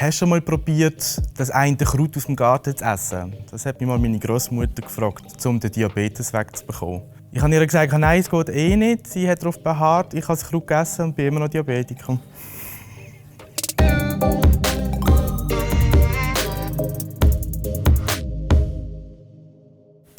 Hast du schon mal probiert, das eine Kraut aus dem Garten zu essen? Das hat mich mal meine Großmutter gefragt, um den Diabetes wegzubekommen. Ich habe ihr gesagt, nein, es geht eh nicht. Sie hat darauf beharrt, ich habe das Kraut gegessen und bin immer noch Diabetiker.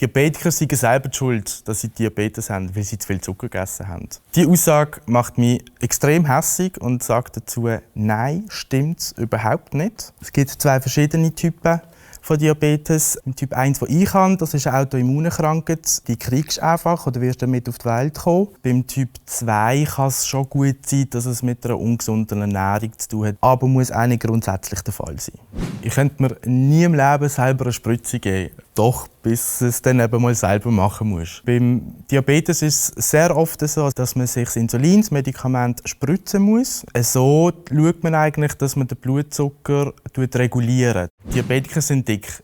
Diabetiker sind selber schuld, dass sie Diabetes haben, weil sie zu viel Zucker gegessen haben. Diese Aussage macht mich extrem hässig und sagt dazu, nein, stimmt überhaupt nicht. Es gibt zwei verschiedene Typen von Diabetes. Im Typ 1, den ich habe, das ist eine Autoimmunkrankheit. Die kriegst du einfach oder wirst damit auf die Welt kommen. Beim Typ 2 kann es schon gut sein, dass es mit einer ungesunden Ernährung zu tun hat, aber muss auch nicht grundsätzlich der Fall sein. Ich könnte mir nie im Leben selber eine Spritze geben. Doch, bis es dann eben mal selber machen muss. Beim Diabetes ist es sehr oft so, dass man sich das Insulin, das Medikament, spritzen muss. So schaut man eigentlich, dass man den Blutzucker reguliert. Diabetiker sind dick.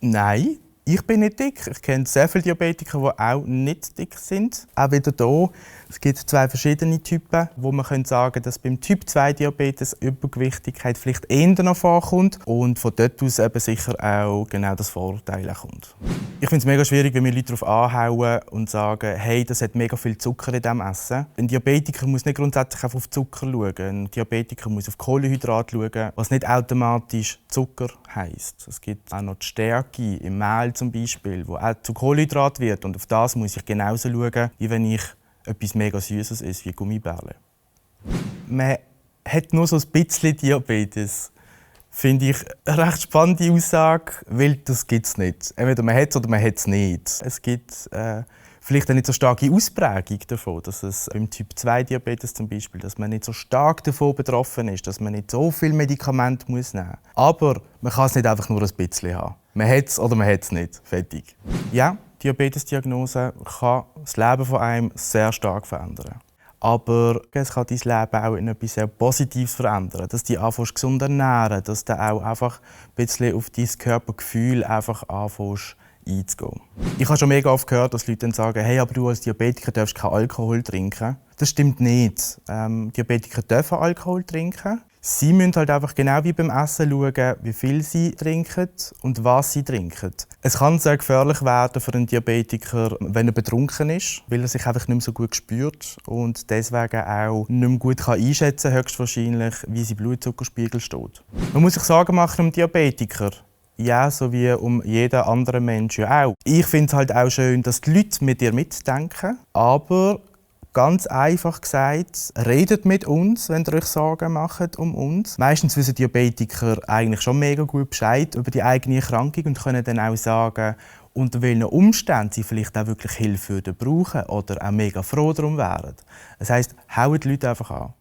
Nein, ich bin nicht dick. Ich kenne sehr viele Diabetiker, die auch nicht dick sind. Auch wieder hier. Es gibt zwei verschiedene Typen, wo man sagen kann, dass beim Typ 2 Diabetes Übergewichtigkeit vielleicht eher noch vorkommt und von dort aus eben sicher auch genau das Vorurteil kommt. Ich finde es mega schwierig, wenn mir Leute darauf anhauen und sagen, hey, das hat mega viel Zucker in diesem Essen. Ein Diabetiker muss nicht grundsätzlich auf Zucker schauen. Ein Diabetiker muss auf Kohlenhydrate schauen, was nicht automatisch Zucker heisst. Es gibt auch noch die Stärke im Mehl zum Beispiel, wo auch zu Kohlenhydrat wird. Und auf das muss ich genauso schauen, wie wenn ich etwas mega Süßes ist, wie Gummibärle. Man hat nur so ein bisschen Diabetes. Finde ich eine recht spannende Aussage, weil das gibt es nicht. Entweder man hat es oder man hat es nicht. Es gibt vielleicht eine nicht so starke Ausprägung davon, dass es beim Typ 2 Diabetes zum Beispiel, dass man nicht so stark davon betroffen ist, dass man nicht so viel Medikamente nehmen muss. Aber man kann es nicht einfach nur ein bisschen haben. Man hat es oder man hat es nicht. Fertig. Ja, Diabetesdiagnose kann das Leben von einem sehr stark verändern. Aber es kann dein Leben auch in etwas sehr Positives verändern. Dass du dich anfängst gesund ernähren, dass du auch einfach ein bisschen auf dein Körpergefühl einfach anfängst einzugehen. Ich habe schon mega oft gehört, dass Leute dann sagen, hey, aber du als Diabetiker darfst keinen Alkohol trinken. Das stimmt nicht. Diabetiker dürfen Alkohol trinken. Sie müssen halt einfach genau wie beim Essen schauen, wie viel sie trinken und was sie trinken. Es kann sehr gefährlich werden für einen Diabetiker, wenn er betrunken ist, weil er sich einfach nicht mehr so gut spürt und deswegen auch nicht mehr gut einschätzen kann, höchstwahrscheinlich, wie sein Blutzuckerspiegel steht. Man muss sich Sorgen machen um Diabetiker. Ja, so wie um jeden anderen Menschen ja auch. Ich finde es halt auch schön, dass die Leute mit dir mitdenken, aber ganz einfach gesagt, redet mit uns, wenn ihr euch Sorgen macht um uns. Meistens wissen Diabetiker eigentlich schon mega gut Bescheid über die eigene Erkrankung und können dann auch sagen, unter welchen Umständen sie vielleicht auch wirklich Hilfe brauchen oder auch mega froh darum wären. Das heisst, haut die Leute einfach an.